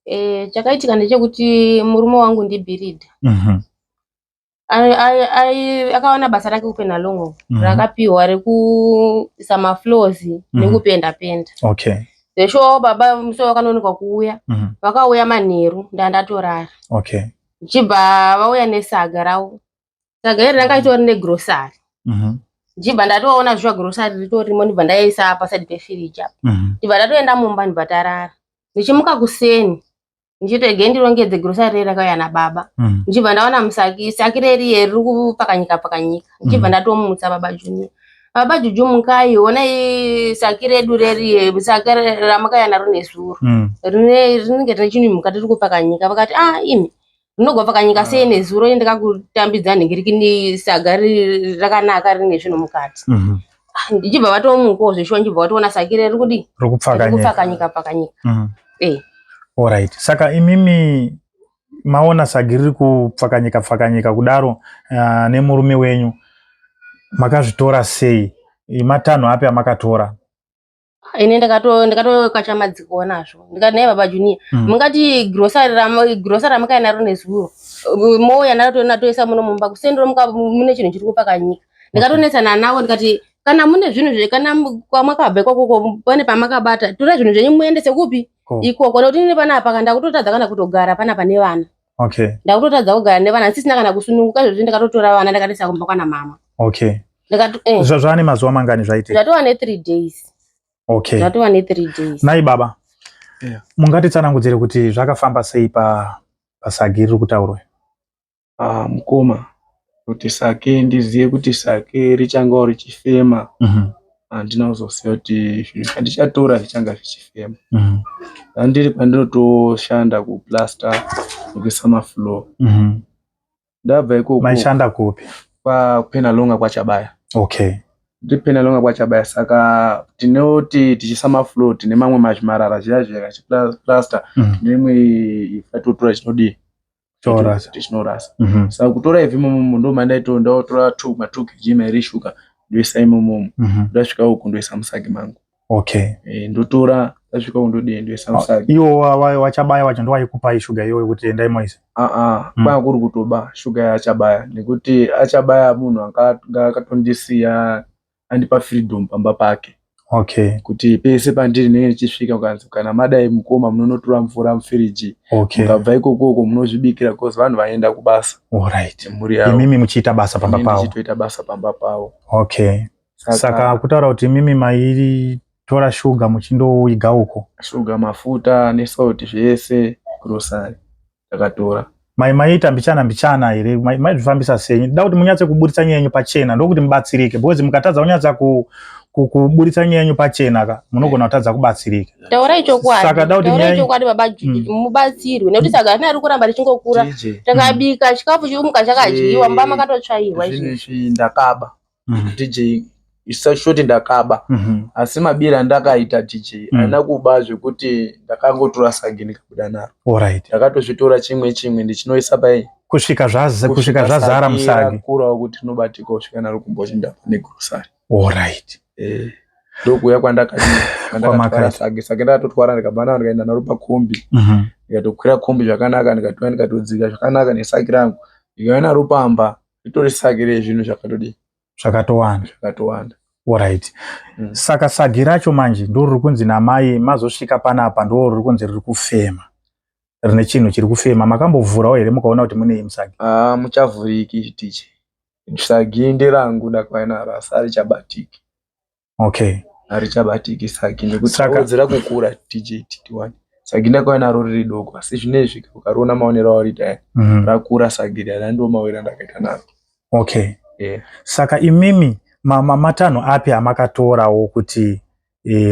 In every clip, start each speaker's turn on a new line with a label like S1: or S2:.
S1: Eh, chakaitika ndechekuti murume wangu ndibhiridha. Akawana basa rake kuPenhalonga rakapiwa rekuisa mafloors nekupenda penda.
S2: Okay.
S1: Zveshuwawo baba musi wakanonoka kuuya, vakauya manheru ndandatorara.
S2: Okay.
S1: Ndichibva vauya nesaga ravo. Saga iri ranga ritori negrocery. Ndichibva ndatoona zvishuwa grocery ritorimo ndibva ndaisa paside pefiriji apa. Ndibva ndatoenda mumba ndibva tarara. Ndichimuka kuseni ndichiti regai ndirongedze grocery rei rakauya nababa. Ndichibva ndaona musaki saki reriye riri kupakanyika pakanyika. Ndichibva ndatomutsa baba Junior. Baba Juju mukai honai saki redu reriye saki ramakauya naro nezuro. Rinenge rine chinhu mukati riri kupakanyika. Vakati ah imi rinogopakanyika sei nezuro ini ndakakutambidza nhingirikini saga rakanaka rine zvinhu mukati. Ah, ndichibva vatomukawo zveshuwa ndichibva vatoona saki riri kudii?
S2: Riri kupfakanyika.
S1: Kupfakanyika pakanyika. Eh.
S2: Alright. Saka imimi maona sagi riri kupfakanyika pfakanyika kudaro nemurume wenyu makazvitora sei? Matanho api amakatora?
S1: Ini ndakatokacha madziko nazvo. Ndikati naye baba Junior, mungati grocery grocery ramakauya naro nezuro. Mouya naro toisa muno mumba kuseni romuka mune chinhu chiri kupakanyika. Ndikatonetsana navo ndikati kana mune zvinhu zve kana kwamakabva ikoko pane pamakabata torai zvinhu zvenyu muendese kupi ikoko nekuti ini panapa kana ndakutotadza kana kutogara panapa nevana.
S2: Okay.
S1: Ndakutotadza kugara nevana ndisisina kana kusununguka izvozvi ndakatotora vana ndakatoisa kumba kwana mama.
S2: Okay. Zvava nemazuva mangani zvaitika?
S1: Zvatova ne 3 days.
S2: Okay.
S1: Zvatova ne 3 days.
S2: Nai baba.
S3: Yeah.
S2: Mungatitsanangudzire kuti zvakafamba sei pa pasagi riri kutaurwa?
S3: Ah, mukoma kuti sake ndizive kuti sake richangawo richifema handina kuzoziva kuti zvinhu zvandichatora zvichanga zvichifema. Zvandiri pandinotoshanda kuplaster nekuisa mafloor. Ndabva ikoko.
S2: Maishanda kupi?
S3: KwaPenhalonga kwaChabaya.
S2: Okay.
S3: Ndiri Penhalonga kwaChabaya saka tinoti tichiisa mafloor tine mamwe mazvimarara zviya zviya tichiplaster neimwe ivhu ratotora tinodii?
S2: Torasa.
S3: Tichinorasa. Saka kutora ivhu imomo ndomandaito ndaotora ma 2 kg mairi shuga ndoisa imomo. Ndasvika uku ndoisa musagi mangu.
S2: Okay.
S3: Ndotora ndasvika uku ndodii ndoisa musagi.
S2: Iwo wachabaya wacho ndowaikupai shuga iyoyo kuti endai moisa?
S3: Kwanga kuri kutoba shuga yaachabaya nekuti achabaya munhu anga akatondisiya andipa freedom pamba pake.
S2: Okay.
S3: Kuti pese pandiri ndinenge ndichisvika kukanzi kana madai mukoma munonotora mvura mufiriji.
S2: Okay.
S3: Mukabva ikokoko munozvibikira because vanhu vanoenda kubasa.
S2: Alright.
S3: Nemhuri yavo.
S2: Imimi muchiita basa pamba
S3: Inini
S2: pavo.
S3: ndichitoita basa pamba pavo.
S2: Okay. Saka kutaura kuti imimi maitora shuga muchindoiga uko.
S3: Shuga, mafuta nesalt zvese grocery ndakatora.
S2: Maiita mbichana mbichana here? Maizvifambisa sei? Ndoda kuti munyatse kuburitsa nyaya yenyu pachena ndokuti mubatsirike because mukatadza kunyatsa kuburitsa nyaya yenyu pachena ka munogona kutadza kubatsirika.
S1: Taurai chokwadi.
S2: Saka da kuti
S1: Taurai
S2: nyaya
S1: chokwadi baba Juju mubatsirwe nekuti saka rina riri kuramba richingokura.
S3: DJ.
S1: Takabika chikafu chimuka chakadyiwa mumba makatotsvairwa
S3: Zvinhu
S1: izvi.
S3: izvi ndakaba. DJ isashoti ndakaba. Asi mabira andakaita DJ handina kuba zvekuti ndakangotora sagi ndikabuda naro.
S2: Alright.
S3: Ndakatozvitora chimwe chimwe ndichinoisa pai
S2: Kusvika kusvika zvazara musagi.
S3: Rakurawo kuti rinobatika kusvika naro kumba uchindapa negrocery.
S2: Alright.
S3: Ndokuuya kwandakadii kwandakatwara
S2: Kwamakaita.
S3: sagi sagi ndakatotwara ndikabva naro ndikaenda naro pakombi. Ndikatokwira kombi zvakanaka ndikatouya ndikatodzika zvakanaka nesaki rangu. Ndikauya naro pamba ritori sagi rezvinhu zvakatodii
S2: Zvakatowanda.
S3: Zvakatowanda.
S2: Alright. Saka sagi racho manje ndo riri kunzi namai mazosvika panapa ndo riri kunzi riri kufema. Rine chinhu chiri kufema. Makambovhurawo here mukaona kuti munei musagi?
S3: Ah, muchavhuriki DJ. Sagi nderangu ndakauya naro asi harichabatiki.
S2: Okay.
S3: Harichabatiki sagi nekuti rawedzera kukura DJ TT1. Sagi ndakauya naro riri doko asi zvinezvi ukariona maonero auri aya rakura sagi riya ndo mawira ndakaita naro.
S2: Okay. Saka imimi matanho api amakatorawo kuti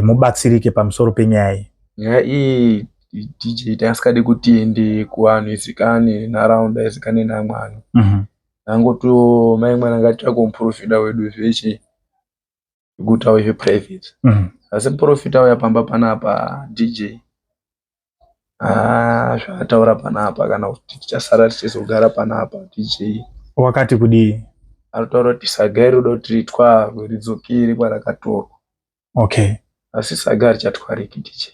S2: mubatsirike pamusoro penyaya iyi?
S3: Nyaya iyi DJ tasikadi kuti iende kuvanhu izikane nharaunda izikane namwani. Ndangoto mai mwana ngatitsvake muprofita wedu zvechi zvekuti auye zveprivate. Asi muprofita auya pamba panapa DJ haa zvaataura panapa kana kuti tichasara tichizogara panapa DJ.
S2: Wakati kudii?
S3: Arikutaura kuti saga iri roda kuti ritwarwe ridzokere kwarakatorwa.
S2: Okay.
S3: Asi saga harichatwariki DJ.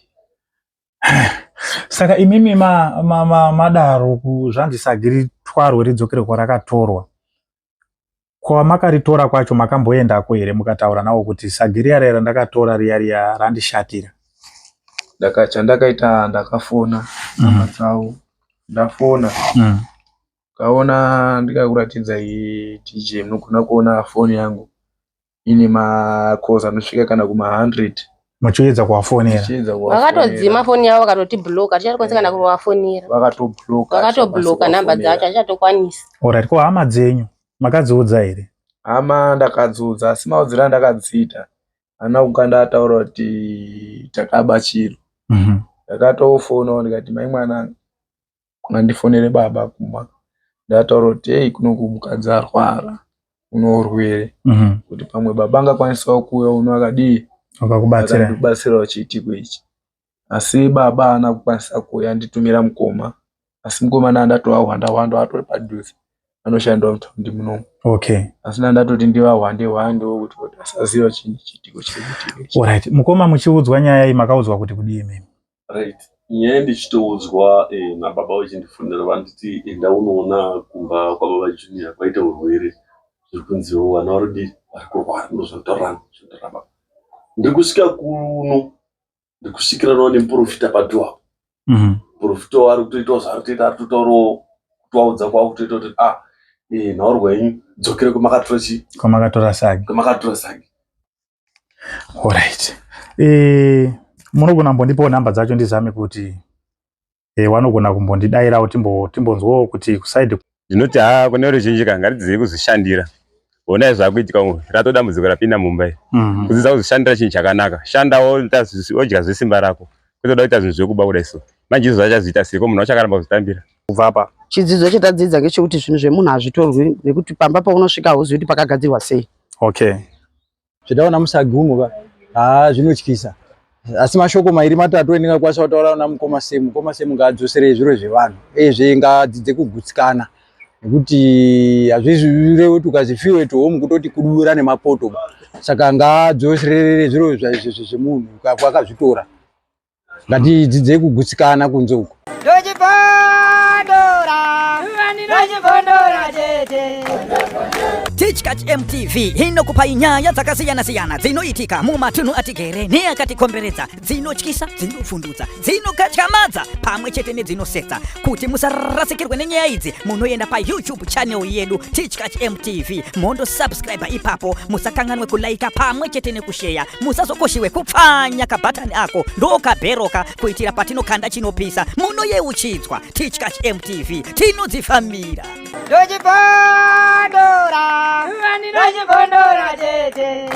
S2: Saka imimi madaro ma, ma, ma zvanzi sagi ritwarwe ridzokere kwarakatorwa. Kwamakaritora kwacho makamboendako here mukataura nawo kuti sagi riya riya randakatora riya riya randishatira?
S3: Chandakaita ndakafona namba dzavo ndafona Ukaona ndikakuratidza iyi DJ munogona kuona foni yangu ine macalls anosvika kana kuma 100.
S2: Muchiedza kuvafonera.
S1: Vakatodzima foni yavo vakatotibloka tichatokwanisa kana kuvafonera.
S3: Vakatobloka.
S1: Vakatobloka namba dzacho hachatokwanisi.
S2: Alright, ko hama dzenyu makadziudza here?
S3: Hama ndakadziudza asi maudziro andakadziita handina kuga ndataura kuti takaba chiro. Ndakatofonawo ndikati mai mwana ngandifonere baba kumba ndataura kuti hei kunoku mukadzi arwara une urwere kuti pamwe baba angakwanisawo kuuya uno akadii
S2: Akakubatsira.
S3: akandibatsirawo chiitiko ichi asi baba haana kukwanisa kuuya anditumira mukoma asi mukoma ndandatova hwanda hwanda atori padhuze anoshandawo mutaundi munomu
S2: Okay.
S3: asi ndandatoti ndivahwande hwandewo kuti kuti asaziva chinyi chiitiko chiri kuitika ichi.
S2: Alright. Mukoma muchiudzwa nyaya iyi makaudzwa kuti kudii imimi?
S4: Right. Nyaya ndichitoudzwa nababa vachindifonera vanditi enda unoona kumba kwababa Junior kwaita urwere zviri kunziwo vana varidi vari kurwara ndozvanditaurira zvanditaurira baba. Ndiri kusvika kuno ndiri kusvikiranawo nemuprofita padhuze apo. Muprofita ari kutoitawo zvaari kutoita ari kutotaurawo kutovaudza kwaari kutoita kuti ah nhaurwa yenyu dzokere kwamakatora chii
S2: Kwamakatora sagi.
S4: kwamakatora sagi.
S2: Alright. Munogona kumbondipawo nhamba dzacho ndizame kuti vanogona kumbondidairawo timbonzwawo kuti kuside
S5: Ndinoti haa kune ruzhinji ka ngatidzidzei kuzvishandira. Honai zvakuitika umu rato dambudziko rapinda mumba iri. Kudzidza kuzvishandira chinhu chakanaka. Shanda wodya zvesimba rako. Kwete kuda kuita zvinhu zvekuba kudai so. Manje izvo zvachazoita sei ko munhu wacho akaramba kuzvitambira.
S2: Kubva apa.
S6: Chidzidzo chatadzidza ngechekuti zvinhu zvemunhu hazvitorwi nekuti pamba paunosvika hauzivi kuti pakagadzirwa sei.
S2: Okay.
S7: Zvataona musagi umu ka haa zvinotyisa asi mashoko mairi matatu endingakwanisa kutaura na mukoma Semu mukoma Semu ngaadzoserei zviro zvevanhu uyezve ngaadzidze kugutsikana nekuti hazvirevi kuti ukazi feel at home kutoti kudura nemapoto saka ngaadzoserere zviro zvemunhu akazvitora ngatidzidzei kugutsikana kunze uko.
S8: Ndochibondora, ndochibondora tete.
S9: Tichkach MTV inokupai nyaya dzakasiyana-siyana dzinoitika mumatunhu atigere neakatikomberedza, dzinotyisa, dzinovhundutsa, dzinokatyamadza pamwe chete nedzinosetsa. Kuti musarasikirwe nenyaya idzi, munoenda paYouTube channel yedu Tichkach MTV, mondosubscribe ipapo. Musakanganwe kulaika pamwe chete nekusheya. Musazokoshiwe kupfanya kabhatani ako ndokabheroka kuitira patinokanda chinopisa munoyeuchidzwa. Tichkach MTV tinodzifambira.
S8: Ndochibondora, ndochibondora tete.